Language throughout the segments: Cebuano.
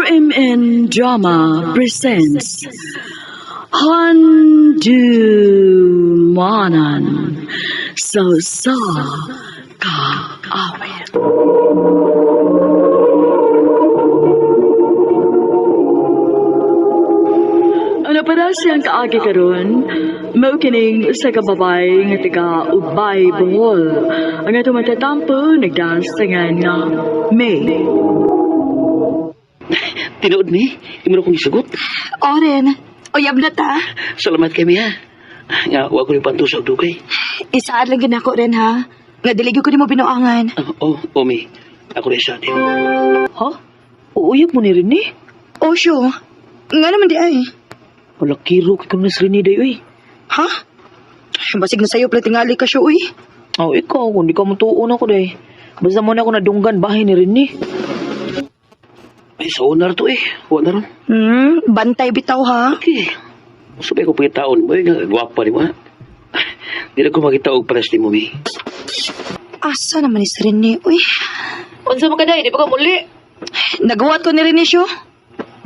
RMN Drama presents Handumanan sa sa Kaawit. Ano pa siyang kaagi karon? Mao kining usa ka babae nga taga Ubay, Bohol. Ang atong matatampo nagdasangan nga May. Tinuod ni, imo na kong isugot. Oren, uyab na ta. Salamat kay Mia. Nga, wa ko ni pantusa og dugay. Isaad lang gid nako rin ha. Nga dili gyud ko nimo binuangan. Ah, oh, oh, mi. Ako rin sa atin. Ha? Uuyab mo ni Rene? Osyo, nga naman di ay. Wala kiro kay kuno si Rene dayo eh. Ha? Basig na sayo pala tingali ka siya, uy. Oh, ikaw, kung di ka mutuon ako day. Basta mo na ako nadunggan bahay ni Rene. Ay, sa owner to eh. Wa na ron. Bantay bitaw ha. Okay. Sabay ko pagkitaon mo eh. Nga, gwapa ni mo ha. Di na ko makita og pares ni mo, mi. Asa naman ni si Rene, uy. Unsa man ka day? Di pa ka muli. Nagawa ko ni Rene siyo.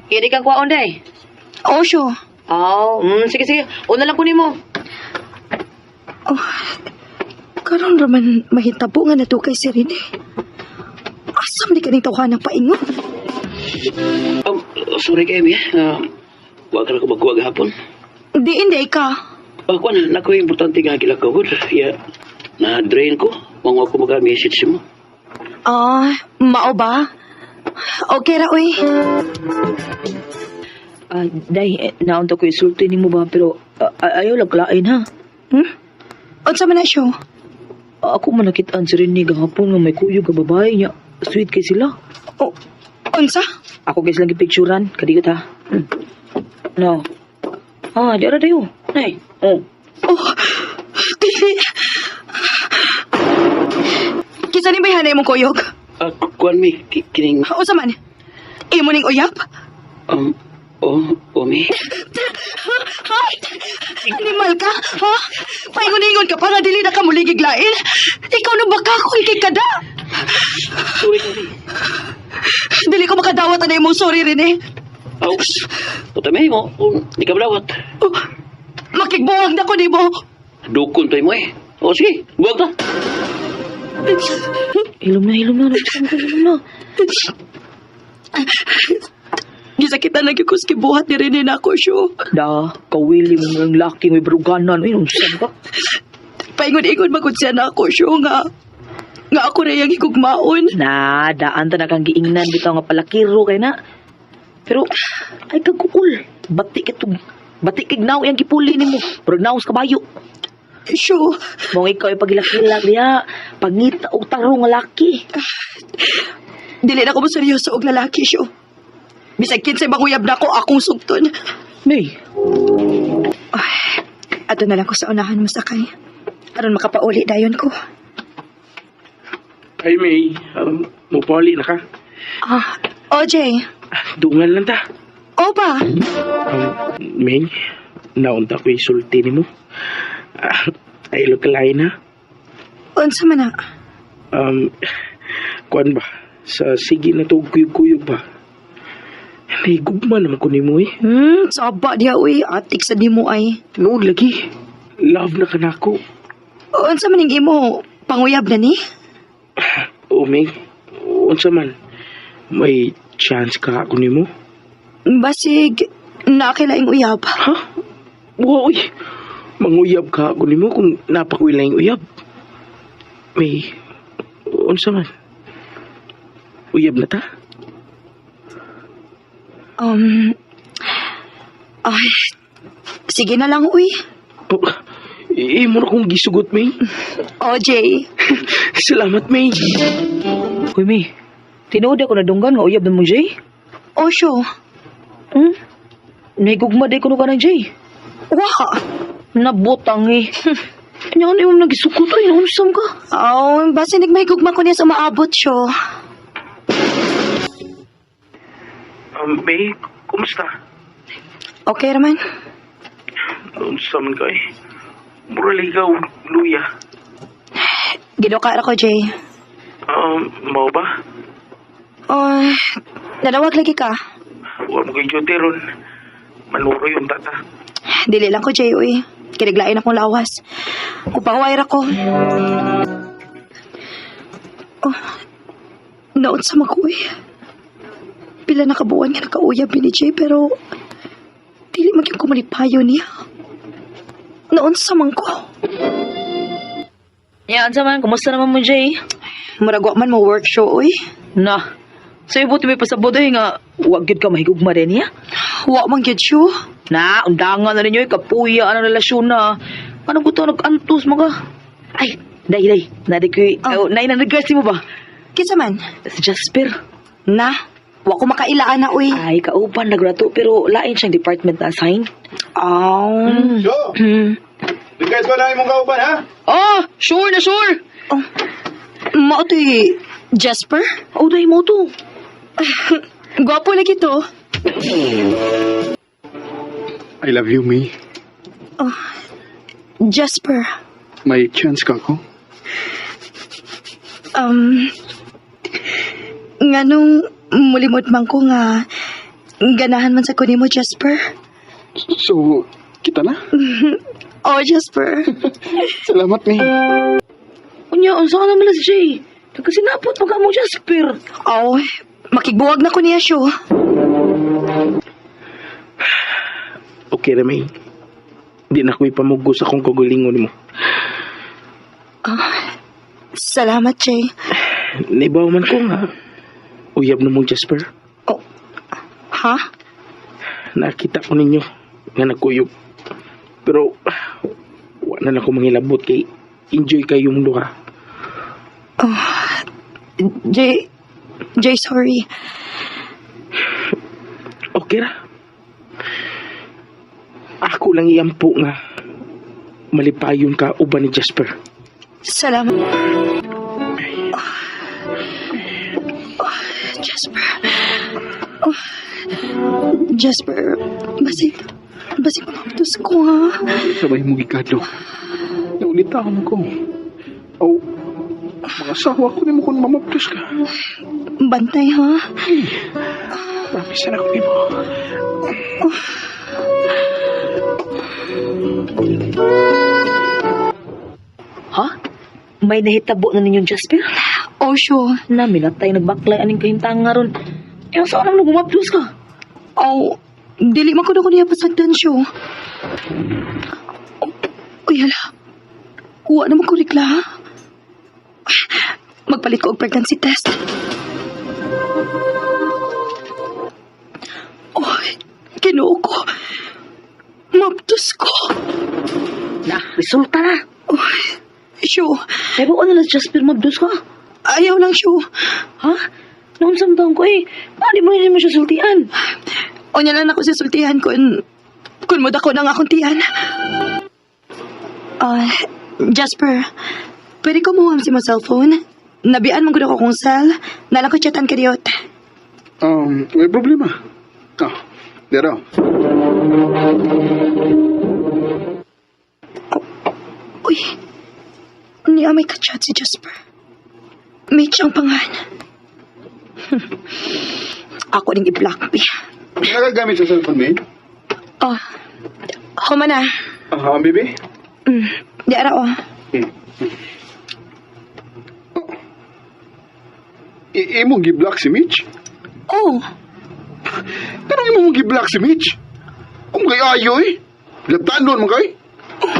Kini kang kwaon day. Osyo. Oh, sige sige. Una lang ko nimo. Oh, karon raman mahitabo nga natukay si Rene. Asa man di kaning tawhanang paingon? Sorry kay mi. Wa ka na ko magkuha gahapon. Di hindi ka. Ah, kuan, nako importante nga gilakaw. Ya, na-drain ko. Mangwa ko maka-message mo. Ah, mao ba? Okay ra, uy. Ah, day, eh, naunta ko isulti nimo ba pero ayaw lang kalain ha. Hmm? Unsa man na siyo? Ah, ako man nakitaan si Rene gahapon nga may kuyog nga babae niya. Sweet kay sila. Oh, unsa? Ako guys lang gipicturan, kadiyot ha. No. Ah, di ara dayo. Nay. Oh. Oh, dili. Kinsa ni bayhanay mong kuyog? Ah, kuan mi, kining Unsa man? Imo ning uyab? Oh, oh, mi. Ha? Animal ka? Ha? Paingon-ingon ka para dili na ka muligig lain? Ikaw na baka kung kay kada? Sorry kay mi. Dili ko makadawat na imong sorry rin eh. Oh, puta mi mo. Di ka malawat. Oh, makigbuwag na ko nimo. Dukon tayo mo eh. O sige, buwag ta. Hilom na, hilom na. Hilom na. Gisakitan lagi ko sa kibuhat ni Rene na ako, siyo. Da, kawili mo ng laki may baruganan. Uy, unsa ka? Paingon-ingon magud siya na ako, siyo nga. Nga ako na iyang higugmaon. Na, daan ta na kang giingnan bitaw nga palakiro kay na. Pero ay kagkukul. Bati ka tug bati kig naw iyang gipuli nimo. Pero naos kabayo. Siyo, Mong ikaw ay pagilak-ilak diha, pangita og tarong nga laki. dili na ko mo seryoso og lalaki, siyo. Bisag kinsay manguyab na ako, akong sugton. May, Ay, ato na lang ko sa unahan mo sakay. Aron makapauli dayon ko. Ay, May. Mupali na ka. Ah, OJ. Dungan lang ta. Opa. May, naunta ko isulti ni mo. Ah, ay, lokalain ha. Unsa man na? Um, kuan ba? Sa sige na to, kuyog-kuyog ba? Nahigugma naman ko ni mo eh. Saba diha uy, atik sa nimo ay. Tinuod lagi. Love na ka na ako. Unsa man ning imo panguyab na ni? O, May, unsa man? May chance ka ako ni mo? Basig nakilaing uyab. Ha? Wow, uy. Manguyab ka ako nimo kung napakuilay yung uyab. May, unsa man? Uyab na ta? Um Ay, sige na lang uy. Oh, imo na kong gisugot, May. OJ, Salamat, May. Uy, May. Tinuod ako nadunggan nga uyab na mo, Jay. Osho. Hmm? Nahigugma day kuno ka ng Jay. Wa. Nabutang eh. Nya ano yung nagisukot ay naunsam ka? Oh, basi nagmahigugma ko niya sa maabot siyo. May, kumusta? Okay raman. Unsa man ka eh? Mura lagi ka og luya. Ginuka ra ko, Jay. Mao ba? Oh, nanawag lagi ka. Wa mo kay duty ron. Manuroy yung tata. Dili lang ko, Jay, uy. Kinaglain akong lawas. Upaway ra ko. Oh, naon sa maguy. Pila na kabuan nga nakauyab ni Jay, pero dili magyong kumalipayo niya. Naon sa man ko. Ya, unsa man, kumusta naman mo, Jay? Murag wa man mo work show, uy. Na, sa ibuti may pasabot eh nga, wag gyud ka mahigugma rin niya. Wa man gyud show. Na, undangan na ninyo, eh, kapuya ang relasyon na. Anong ko to, nag-antos mga. Ay, day, day, nadi ko, Oh. oh. nay, nag-regress mo ba? Kinsa man? Si Jasper. Na, wa ko makailaan na, uy. Ay, kauban, nagrato, pero lain siyang department na assign. Aw. So, regards ba na imong kauban, ha? Oh, sure na sure! Oh. Mao to'y Jasper? Oh, day mo to. Gwapo lagi to. I love you, me. Oh, Jasper. May chance ka ko? Nganong mulimod man ko nga ganahan man sa kunin mo, Jasper. So, kita na? Oh, Jasper. Salamat, me. Unya, unsa ka naman na si Jay? Nagkasinapot pa ka mo, Jasper. Oh, makigbuwag na ko niya siyo. Okay ra, May. Di na ko ipamugo sa akong kagalingon nimo. Salamat, Jay. Naibaw man ko nga. Uyab na mo, Jasper. Oh, ha? Nakita ko ninyo nga nagkuyog. Pero, wala na ko mangilabot kay enjoy kayong duha. Jay, Jay, sorry. Okay ra. Ako lang iampo nga malipayon ka uban ni Jasper. Salamat. Oh, Jasper. Oh, Jasper, basig, basig mamaptos ko, ha? Sabay mo gikadlo. Naunitahan ko. Oh, mga asawa ko nimo kung mamaptos ka. Bantay, ha? Promise na ako nimo. Ha? May nahitabo na ninyong Jasper? Oh, sure. Na, minatay, nagbaklay, aning kahintang nga ron. Eh, saan naman gumapdos ka? Oh, dili man ko na ko niya pasagdan siyo. Oh, uy, hala. Wa naman ko regla, ha? Magpalit ko og pregnancy test. Oh, Ginoo ko. Maptos ko. Na, resulta na. Oh, siyo. Pero ano na si Jasper mabdos ka? Ayaw lang siyo. Ha? Noon sa taon ko eh. Paano mo hindi mo siya sultian? O niya lang ako sa sultihan kun mo dako na nga akong tiyan. Ah, Jasper, pwede ko muham si mo cellphone? Nabian man gud ako kong cell. Nalang ko chatan kadiyot. May problema. Ah, dero. Uy, niya may kachat si Jasper. May siyang pangan. Ako ning i-block bi. Nagagamit sa cellphone, me? Oh, huma na. Ah, baby? Di ara oh. Oh. Imong gi-block si Mitch? Oh, Pero imong gi-block si Mitch? Kung kay ayo eh. Latanon mo kay?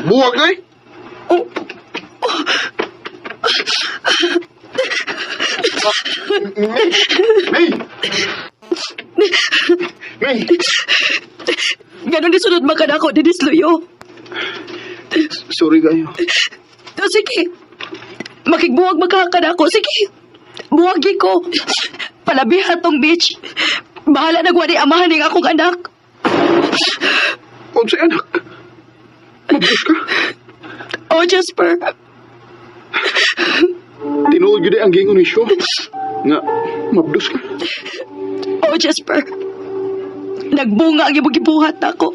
Buwag kay? oh, May! May! Ganon di sunod man ka na ako, didisluyo. Sorry kayo. Oh, sige. Makigbuwag magkaka na ako. Sige. Buwagi ko. Palabihan tong bitch. Bahala na gwani amahan ning akong anak. Unsay anak? Mabus ka? Oh, Jasper. Tinuod gyud ang gingon ni Sho. Nga, mabdus ka. Oh, Jasper. Nagbunga ang imong gibuhat nako.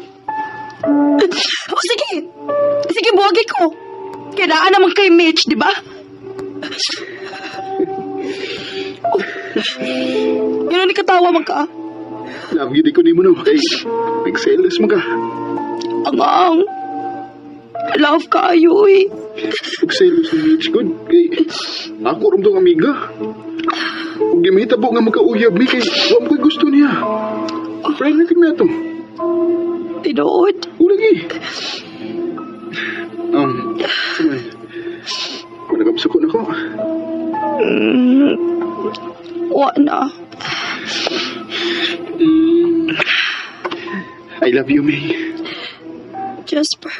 Oh, sige. Sige, buwagi ko. Kailangan naman kay Mitch, di ba? Oh. Ganun ni katawa man ka. Love gyud ko nimo no. Kay nagselos mo ka. Ang ang. Love kaayo eh. Nagselos ni Mitch gud. Kay ako rum tong amiga. Ug di mahitabo nga magkauyab mi kay wa mo ko'y gusto niya. Friend na kami ato. Tinuod. Ulagi. Saman. Kung nagabsuko na ko. Wa na. I love you, May. Jasper.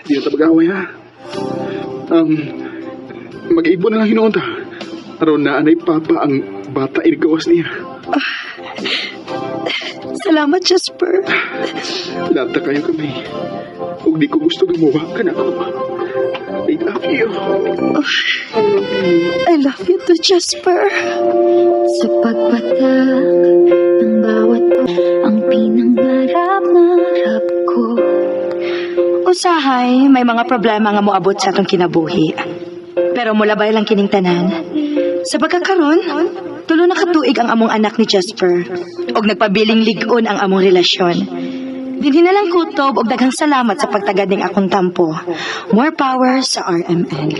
Di na ta mag-away, ha? Mag-ibo na lang hinuon ta. Aron na anay papa ang bata inigawas niya. Salamat, Jasper. Lata kayo kami. Ug di ko gusto gumawa ka na ako. I love you. I love you too, Jasper. Sa pagpatak ng bawat ang pinangarap-ngarap ko. Usahay, may mga problema nga moabot sa atong kinabuhi. Pero mulabay lang kining tanan. Sa pagkakaron, tulo na katuig ang among anak ni Jasper. Og nagpabiling lig-on ang among relasyon. Dinhi na lang kutob og daghang salamat sa pagtagad ning akong tampo. More power sa RMN.